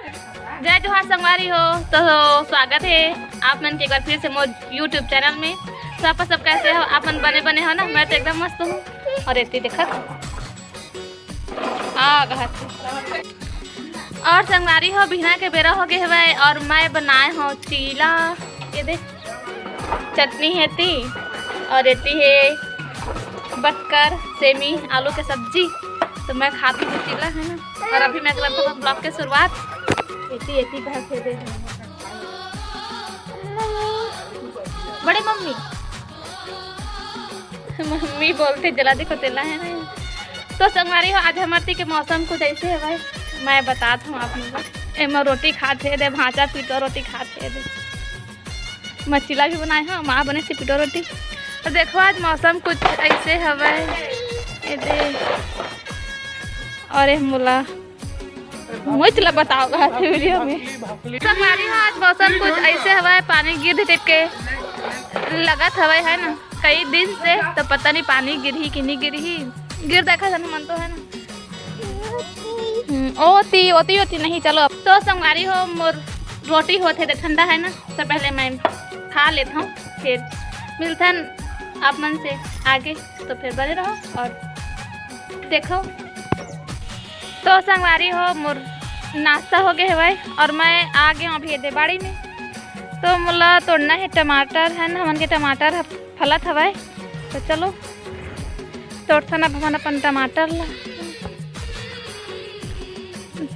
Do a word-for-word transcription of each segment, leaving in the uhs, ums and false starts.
जय जोहार संगवारी हो, तो स्वागत है आप मन के एक बार फिर से मोर YouTube चैनल में। तो आप सब कैसे हो? आप मन बने बने हो ना? मैं तो एकदम मस्त हूँ। और एती देखत आ गहत। और संगवारी हो, बिहना के बेरा हो गए हवय और मैं बनाए हो चीला। ये दे, चटनी है ती और एती है बटकर, सेमी, आलू के सब्जी। तो मैं खाती हूँ चीला, है ना। और अभी मैं करत हूँ ब्लॉग के शुरुआत। एती एती कहा खेदे बड़े मम्मी। मम्मी बोलते जला देखो तेला, है ना। तो संगवारी हो, आज हमर ती के मौसम कुछ ऐसे है भाई, मैं बतात हूँ आप लोग। एमा रोटी खात हे दे, भांचा पीटो रोटी खात हे दे। मछला भी बनाए हा माँ बने से पीटो रोटी। तो देखो आज मौसम कुछ ऐसे हवय, ए दे। और ए मोला मुझ ला बताओ आज वीडियो में। संगवारी हो, आज मौसम कुछ ऐसे हवय, पानी गिर टिप के लगत हवय, है ना, कई दिन से। तो पता नहीं पानी गिरही कि नहीं गिरही, गिर देखा था मन तो, है ना। हम्म, ओती ओती ओती नहीं, चलो अब तो संगवारी हो, मोर रोटी होत हे दे ठंडा, है ना, तो पहले मैं खा लेत हूँ, फिर मिलथन आप मन से आगे। तो फिर बने रहो और देखो। तो संगवारी हो, मोर नाश्ता हो गए हवय और मैं आ गए हूँ अभी एदे बाड़ी में। तो मोला तोड़ना है टमाटर, है ना, हमन के टमाटर ह फलत हवय। तो चलो तोड़थन अब हमन अपन टमाटर ला।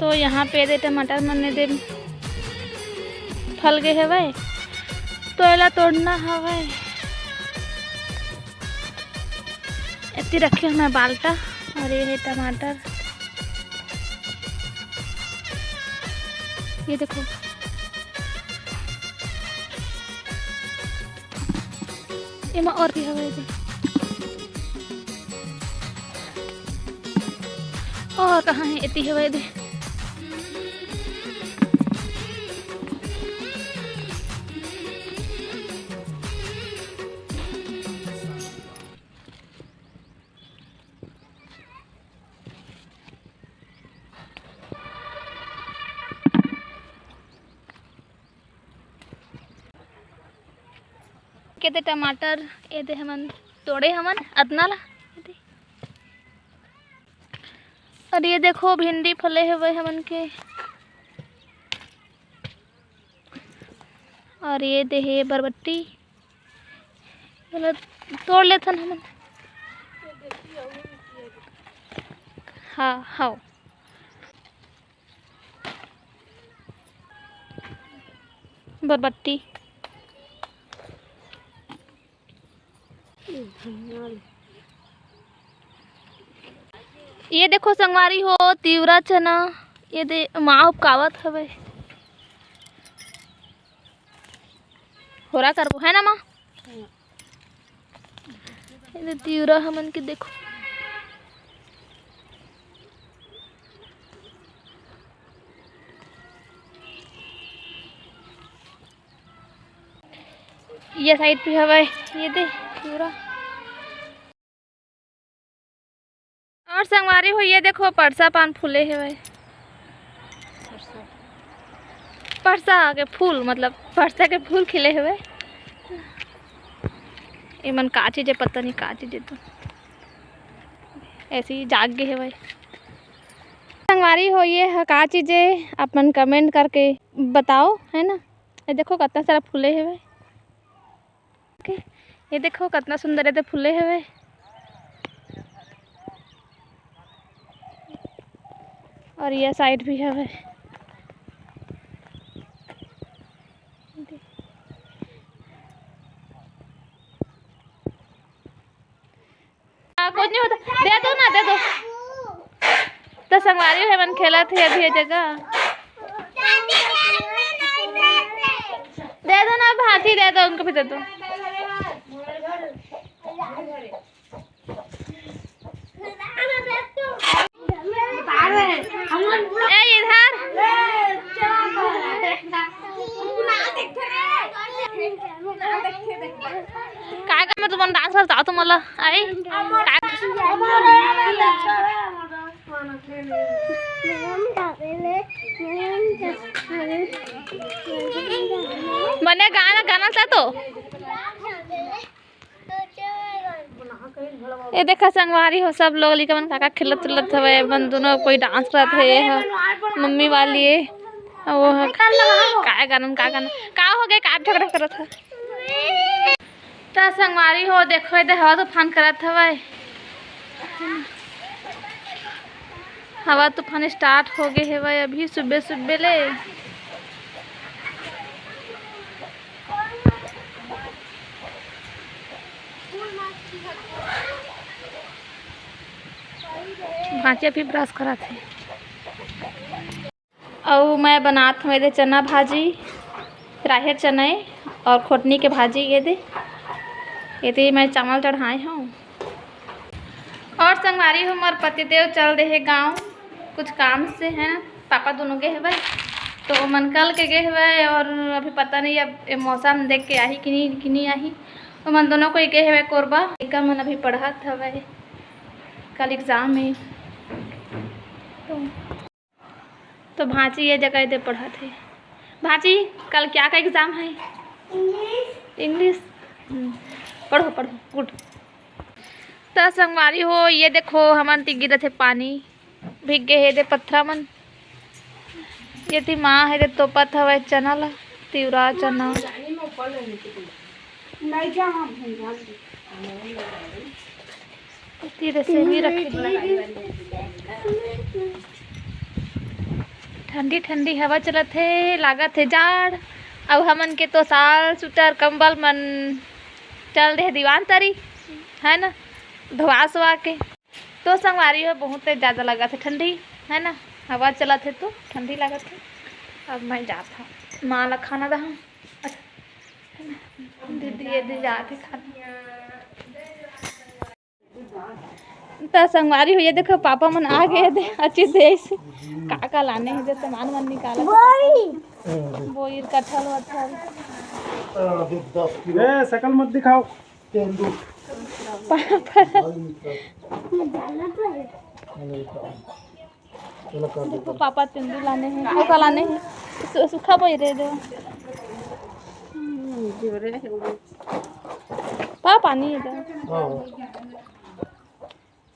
तो यहाँ पे एदे टमाटर मन एदे फल गए हवय, तो एला तोड़ना हवय। एती रखे हवं मैं बाल्टा। और ये है टमाटर, ये देखो, एमा और भी हवय दे। और कहाँ है? एती हवय दे। केते टमाटर एदे हमन तोड़े हमन अतना ला। और ये देखो भिंडी फले हुए हमन के। और ये दे हे बरबट्टी, एला तोड़ लेथन हमन। हाँ, हाँ। बरबट्टी। ये देखो संगवारी हो, तिवरा चना, ये दे माँ उपकावत हवे। होरा करबो, है ना माँ? ये दे तिवरा हमन के देखो। ये साइड भी हवय, ये दे पूरा। और संगवारी हो, ये देखो परसा पान फूले हवय। परसा के फूल, मतलब परसा के फूल खिले हवय। एमन का चीज हे, पता नहीं का चीज हे, तो ऐसे ही जाग गए हवय। संगवारी हो, ये ह का चीज हे, अपन कमेंट करके बताओ, है ना। ये देखो कितना सारा फूले हवय। ओके, ये देखो कितना सुंदर ये फूले हवय। और ये साइड भी हवय। हाँ, कुछ नहीं होता, दे दो ना, दे दो। तो संगवारी हो, मन खेलत हे अभी ये जगह। दे दो ना, हाथी दे दो, उनको भी दे दो। ए, इधर। काय काय मैं तुम्हाला डान्स करता तुम्हाला? आई, काय? ता तो ए देखा संगवारी हो, सब लोग लइका मन का का खेलत उलत हवय। मन दोनों कोई डांस करत हे। ये ह मम्मी वाली ए, अउ वो ह काय गाना, का गाना, का हो गए, का झगड़ा करत हे। त संगवारी हो, देखो, एदे हवा तूफान करत हवय। हवा तूफान स्टार्ट हो गए हवय अभी सुबह सुबह ले। भांचे अभी ब्रश करत हे। अउ मैं बनात हूँ एदे चना भाजी, राहेर चना ए अउ खोटनी के भाजी। ये दे, ये दे मैं चावल चढ़ाए हूँ। अउ संगवारी हो, मोर पतिदेव चल दे हे गाँव कुछ काम से, है ना, पापा दोनों गए हवय, तो मन कल के गए हवय अउ अभी पता नहीं अब ये मौसम देख के आही कि नहीं, कि नहीं आही। तो मन दोनों कोई गए हवय कोरबा, लइका मन अभी पढ़त हवय, कल एग्जाम हे। तो तो भांची ये जगह दे पढ़त हे। भांची, कल क्या का एग्जाम है? इंग्लिश। इंग्लिश? हम्म, पढ़ो, पढ़ो, गुड। त संगवारी हो, ये देखो, हमन ती गिरत हे पानी, भीग गए हे दे पत्थरा मन। ये ती माँ हे दे तोपत हवय चना ला, तिवरा चना। नहीं जा, हम नहीं जानते। तेरे से भी रखे। ठंडी ठंडी हवा चलत हे, लागत हे जाड़। अउ हमन के तो साल स्वेटर कंबल मन चल दे दीवान तरी, है ना, धोआ सोआ के। तो संगवारी हो, बहुत ज्यादा लागत हे ठंडी, है ना, हवा चलत हे तो ठंडी लागत हे। अब मैं जात हूँ, माँ ला खाना दहूँ। दीदी ये दे जात हे खाना। त संगवारी हो, ये देखो, पापा मन आ गए दे, अच्छे देश। का का लाने हे दे, सामान मन निकाला। बोइर, कटहल वटहल। ए, शकल मत दिखाओ। पापा। देखो, पापा तेंदू लाने हे, वो का लाने हे, सु-, सूखा बोइर दे दो। पा पानी हे दो।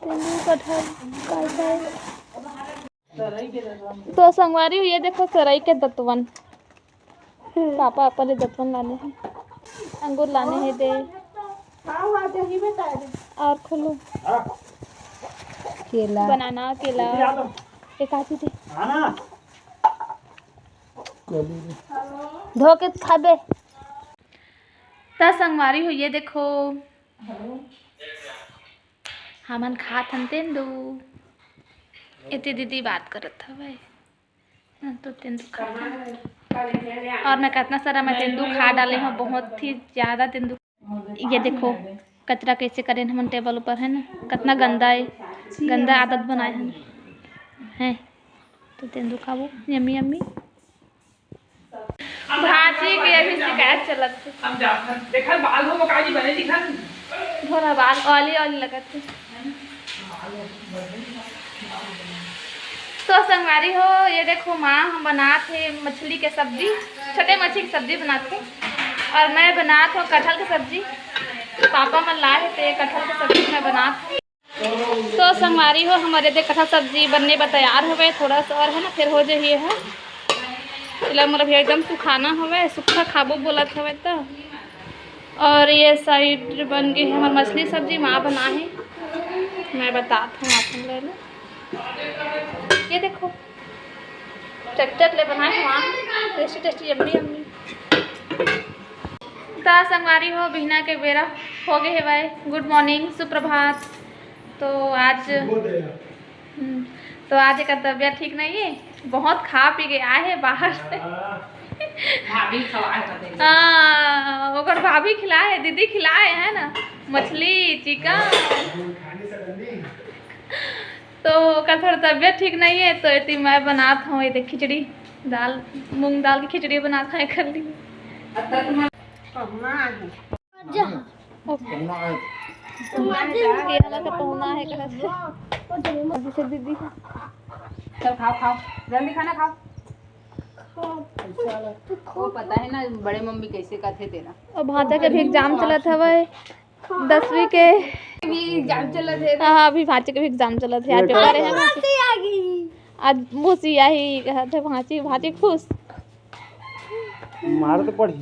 तेंदू कटहल, काय काय। तो संगवारी हो, ये देखो सरई के दतवन। पापा अपन ले दतवन लाने हे, अंगूर लाने हे दे। अउ खुलू। केला। बनाना, केला। एक आती दे। धो के खाबे। त संगवारी हो, ये देखो। हमन खात हन तेंदू। एती दीदी बात करत हवय। हाँ, तो तेंदू खा। अउ मैं कतना सारा मैं तेंदू खा डाले हूँ, बहुत ही ज्यादा तेंदू। ये देखो, कचरा कैसे करेन हमन टेबल ऊपर, है ना, कतना गंदा है, गंदा आदत बनाए हन, है। तो तेंदू खाबो, यम्मी यम्मी। भाजी के अभी शिकायत चलत हे। हम जाथन। देखल बाल हो काजी बने दिखन। थोड़ा बाल oily oily लगत हे। तो संगवारी हो, ये देखो माँ हम बनात हे मछली के सब्जी, छोटे मछली के सब्जी बनात हे। अउ मैं बनात हूँ कटहल के सब्जी। पापा मन लाए हे ते कटहल के सब्जी मैं बनात हूँ। तो संगवारी हो, हमर एदे कटहल सब्जी बनने बर तैयार हवे, थोड़ा सा अउ है ना, फिर हो जाही है। एला मोर अभी एकदम सुखाना हवे, सुक्खा खाबो बोलत हवे तो। अउ ये side बन गे हे हमर मछली सब्जी, माँ बनाए हे, मैं बतात हूँ आप मन ला। ये देखो, चटचट ले बनाए हवय, tasty tasty, yummy yummy। त संगवारी हो, बिहना के बेरा हो गे हेवय। Good morning, सुप्रभात। तो आज, हम्म, तो आज एकर तबियत ठीक नहीं है, बहुत खा पी के आए हे बाहर से। भाभी खवाए हवे। हाँ, ओकर भाभी खिलाए हे, दीदी खिलाए हे ना, मछली, चिकन। तो ओकर थोड़ा तबियत ठीक नहीं है, तो एती मैं बनात हूँ ये देख खिचड़ी, दाल, मूंग दाल की खिचड़ी बनात हूँ एकर लिए। पहुना है। ये वाला तो पहुना है, कहा से? जैसे दीदी। चल खाओ, खाओ, जल्दी खाना खाओ। वो पता है ना, बड़े मम्मी कैसे कथे तेरा। अब भांचा के भी एग्जाम चलत हवय, दसवीं के। भी एग्जाम चलत है। हाँ, हाँ, अभी भांचे के भी एग्जाम चलत है। आज पेपर है ना। आज मौसी आही, कहत हे भांची, भांची खुश। मार तो पड़ी।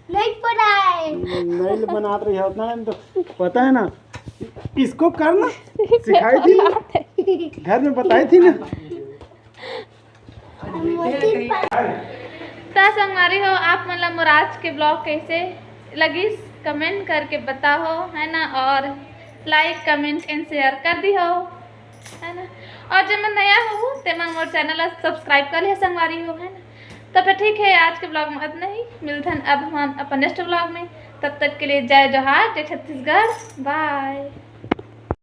नहीं पढ़ाए। नहीं ले बनात रही है उतना टाइम तो। पता है ना, इसको करना सिखाई थी, घर में बताई थी ना। त संगवारी हो, आप मन ला मोर आज के ब्लॉग कैसे लगिस, कमेंट करके बताओ, है ना, और लाइक, कमेंट एंड शेयर कर दी हो, है ना। और जब मन नया हो ते मन मोर चैनल ला सब्सक्राइब कर लिया संगवारी हो, है ना। तो फिर ठीक है, आज के ब्लॉग में इतना ही। मिलथन अब हम अपन नेक्स्ट ब्लॉग में। तब तक के लिए जय जोहार, जय छत्तीसगढ़, बाय।